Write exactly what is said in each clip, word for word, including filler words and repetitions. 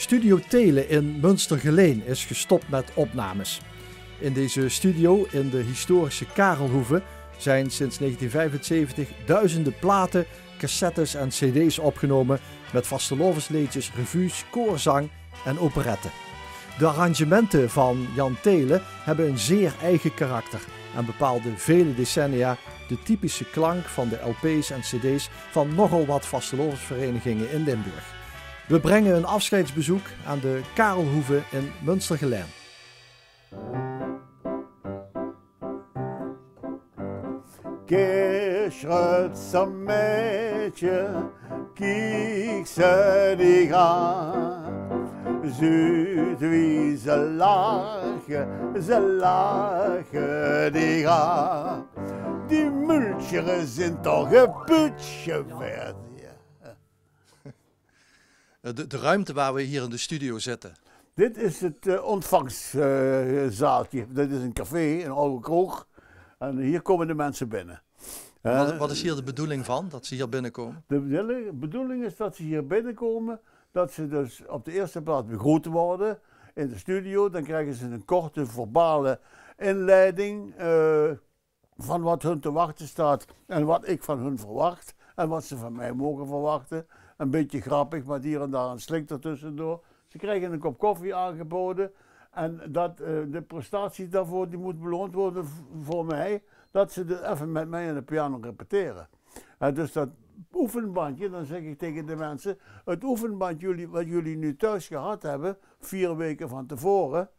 Studio Tele in Munstergeleen is gestopt met opnames. In deze studio in de historische Karelhoeve zijn sinds negentien vijfenzeventig duizenden platen, cassettes en cd's opgenomen met vastelaovesleedjes, revues, koorzang en operetten. De arrangementen van Jan Tele hebben een zeer eigen karakter en bepaalden vele decennia de typische klank van de lp's en cd's van nogal wat vastelaovesverenigingen in Limburg. We brengen een afscheidsbezoek aan de Karelhoeve in Munstergeleen. Kierschertse meidje, kiek ze dich aan. Zuut wie ze lache, ze lache dich aan. Die Münchers zien toch e butje waerd. Eh, de, de ruimte waar we hier in de studio zitten. Dit is het eh, ontvangszaaltje. Dat is een café, een oude kroeg. En hier komen de mensen binnen. Wat, wat is hier de bedoeling van, dat ze hier binnenkomen? De bedoeling, bedoeling is dat ze hier binnenkomen, dat ze dus op de eerste plaats begroet worden in de studio. Dan krijgen ze een korte verbale inleiding. Eh, van wat hun te wachten staat en wat ik van hun verwacht en wat ze van mij mogen verwachten. Een beetje grappig, met hier en daar een slik ertussendoor. Ze krijgen een kop koffie aangeboden en dat, eh, de prestatie daarvoor die moet beloond worden v- voor mij, dat ze de, even met mij aan de piano repeteren. Hè, dus dat oefenbandje, dan zeg ik tegen de mensen, het oefenbandje jullie, wat jullie nu thuis gehad hebben, vier weken van tevoren,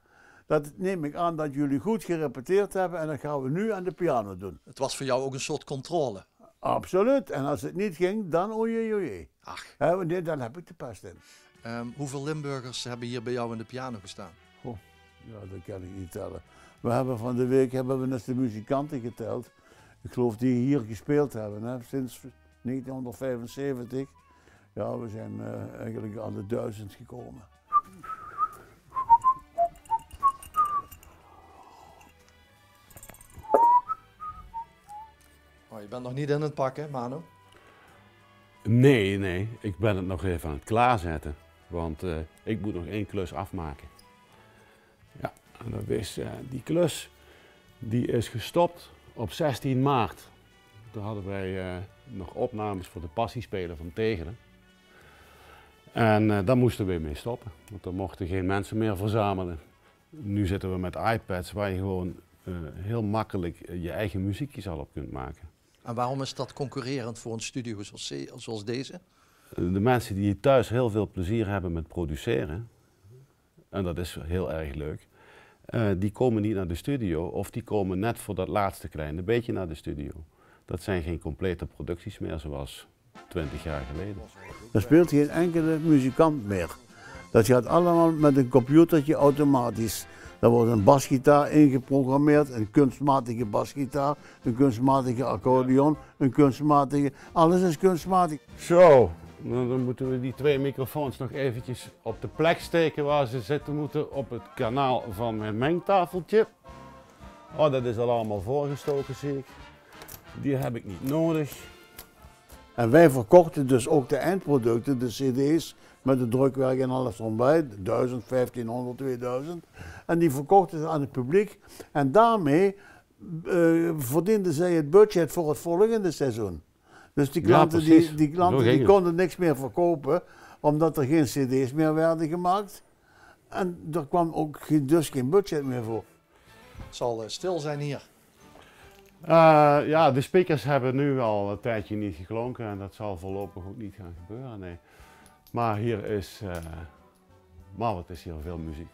dat neem ik aan dat jullie goed gerepeteerd hebben en dat gaan we nu aan de piano doen. Het was voor jou ook een soort controle? Absoluut. En als het niet ging, dan oei oei oei. Ach. Hè, want dan heb ik de pest in. Ehm, hoeveel Limburgers hebben hier bij jou aan de piano gestaan? Goh, ja, dat kan ik niet tellen. We hebben van de week hebben we eens de muzikanten geteld. Ik geloof die hier gespeeld hebben, hè, sinds negentienhonderdvijfenzeventig. Ja, we zijn eh, eigenlijk aan de duizend gekomen. Oh, je bent nog niet in het pakken, Mano? Nee, nee. Ik ben het nog even aan het klaarzetten. Want eh, ik moet nog één klus afmaken. Ja, en dat is, eh, die klus die is gestopt op zestien maart. Toen hadden wij eh, nog opnames voor de Passiespelen van Tegelen. En eh, daar moesten we mee stoppen, want er mochten geen mensen meer verzamelen. Nu zitten we met iPads waar je gewoon eh, heel makkelijk eh, je eigen muziekjes al op kunt maken. En waarom is dat concurrerend voor een studio zoals, zoals deze? De mensen die thuis heel veel plezier hebben met produceren, en dat is heel erg leuk, eh, die komen niet naar de studio of die komen net voor dat laatste kleine beetje naar de studio. Dat zijn geen complete producties meer zoals twintig jaar geleden. Er speelt geen enkele muzikant meer. Dat gaat allemaal met een computertje automatisch. Daar wordt een basgitaar ingeprogrammeerd, een kunstmatige basgitaar, een kunstmatige accordeon, een kunstmatige... Alles is kunstmatig. Zo, dan, dan moeten we die twee microfoons nog eventjes op de plek steken waar ze zitten moeten, op het kanaal van mijn mengtafeltje. Oh, dat is al allemaal voorgestoken, zie ik. Die heb ik niet nodig. En wij verkochten dus ook de eindproducten, de cd's, met het drukwerk en alles erbij, duizend, vijftienhonderd, tweeduizend. En die verkochten ze aan het publiek. En daarmee eh, verdienden zij het budget voor het volgende seizoen. Dus die klanten, die, die klanten die konden niks meer verkopen, omdat er geen cd's meer werden gemaakt. En er kwam ook geen, dus geen budget meer voor. Het zal eh, stil zijn hier. Eh, ja, de speakers hebben nu al een tijdje niet geklonken en dat zal voorlopig ook niet gaan gebeuren, nee. Maar hier is, eh, maar wat is hier veel muziek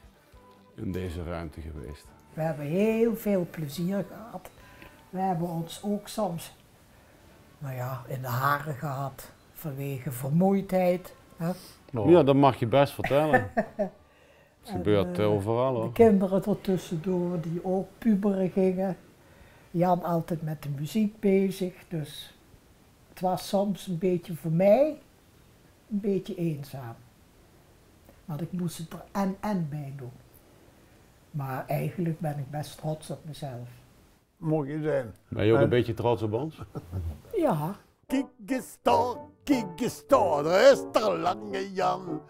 in deze ruimte geweest. We hebben heel veel plezier gehad. We hebben ons ook soms, nou ja, in de haren gehad vanwege vermoeidheid. Hè? Ja, dat mag je best vertellen. Het gebeurt eh, overal, hoor. De kinderen er tussendoor die ook puberen gingen. Jan altijd met de muziek bezig, dus het was soms een beetje voor mij een beetje eenzaam. Want ik moest het er en en bij doen. Maar eigenlijk ben ik best trots op mezelf. Mocht je zijn. Ben je ook een beetje trots op ons? Ja. Kiek ins dao, Kiek ins dao, dao is d'r Lange Jan.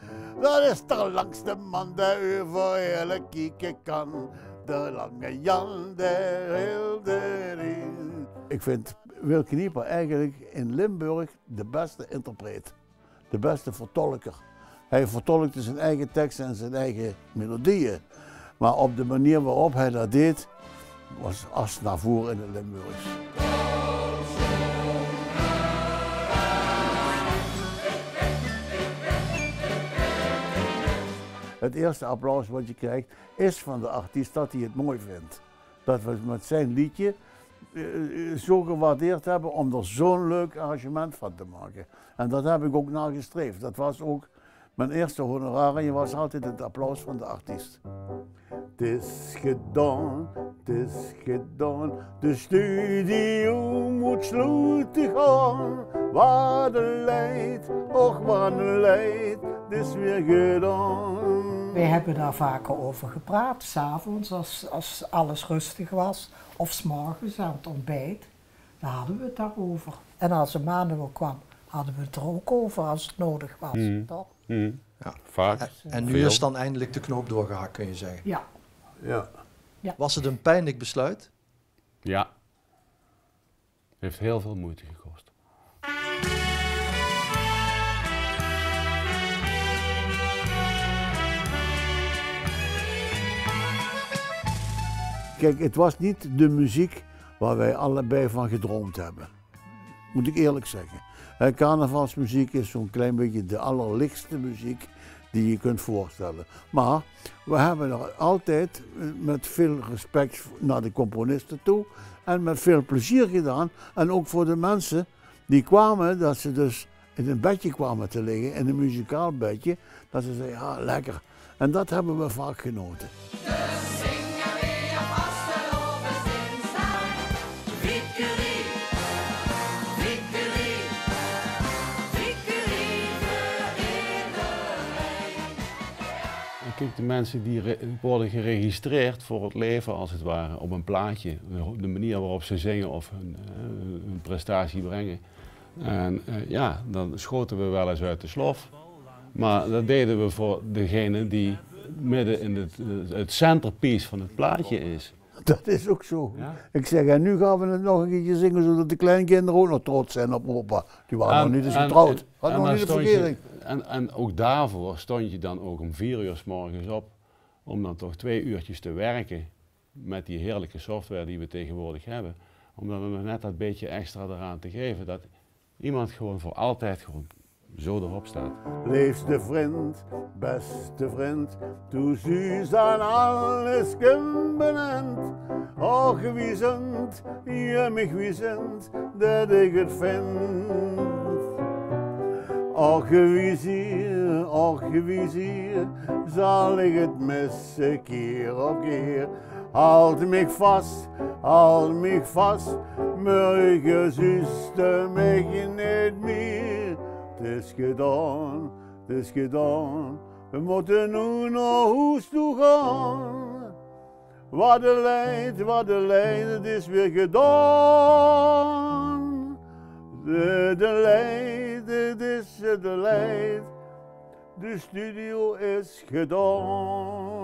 Dat is d'r langste man dae euveral kieke kan. D'r Lange Jan, dae hilt d'r in. Ik vind Wil Knieper eigenlijk in Limburg de beste interpreet. De beste vertolker. Hij vertolkte zijn eigen teksten en zijn eigen melodieën. Maar op de manier waarop hij dat deed, was as naar voren in het Limburgs. Het eerste applaus wat je krijgt, is van de artiest dat hij het mooi vindt. Dat we met zijn liedje eh, eh, zo gewaardeerd hebben om er zo'n leuk arrangement van te maken. En dat heb ik ook nagestreefd. Dat was ook, mijn eerste honorarium was altijd het applaus van de artiest. 't Is gedaon, 't is gedaon, de studio moet sloete gaon. Wat een leid, och wat een leid, 't is weer gedaon. Wij hebben daar vaker over gepraat, 's avonds als, als alles rustig was, of 's morgens aan het ontbijt. Daar hadden we het daarover. En als Emmanuel kwam, hadden we het er ook over als het nodig was, toch? Ja. Vaak. En nu is dan eindelijk de knoop doorgehakt, kun je zeggen. Ja. Ja. Was het een pijnlijk besluit? Ja. Heeft heel veel moeite gekost. Kijk, het was niet de muziek waar wij allebei van gedroomd hebben. Moet ik eerlijk zeggen. Hè, carnavalsmuziek is zo'n klein beetje de allerlichtste muziek die je kunt voorstellen. Maar we hebben er altijd eh, met veel respect naar de componisten toe en met veel plezier gedaan. En ook voor de mensen die kwamen, dat ze dus in een bedje kwamen te liggen, in een muzikaal bedje, dat ze zeiden: ja, lekker. En dat hebben we vaak genoten. Kijk, de mensen die re- worden geregistreerd voor het leven, als het ware, op een plaatje. De, de manier waarop ze zingen of hun, eh, hun prestatie brengen. En eh, ja, dan schoten we wel eens uit de slof. Maar dat deden we voor degene die midden in het, het centerpiece van het plaatje is. Dat is ook zo. Ja. Ik zeg, en nu gaan we het nog een keertje zingen, zodat de kleinkinderen ook nog trots zijn op opa. Die waren nog niet eens getrouwd. Hadden nog niet de verkering. En, en ook daarvoor stond je dan ook om vier uur 's morgens op. Om dan toch twee uurtjes te werken met die heerlijke software die we tegenwoordig hebben. Om dan nog net dat beetje extra eraan te geven. Dat iemand gewoon voor altijd gewoon zo erop staat. Leefste vrind, beste vrind, doe zuus aan alles kump een end. Och, wie zund, je mich wie zund, dat ik het vind. Och, wie zier, och, wie zier, zal ik het missen, keer op keer. Haalt mich vas, haalt mich vas, morgen zuuste mich neet mier. 't Is gedaon, 't is gedaon, we motte noe nao hoes toe gaon. Wat een leid, wat een leid, 't is weer gedaon. De, de leid, 't is de leid, de studio is gedaon.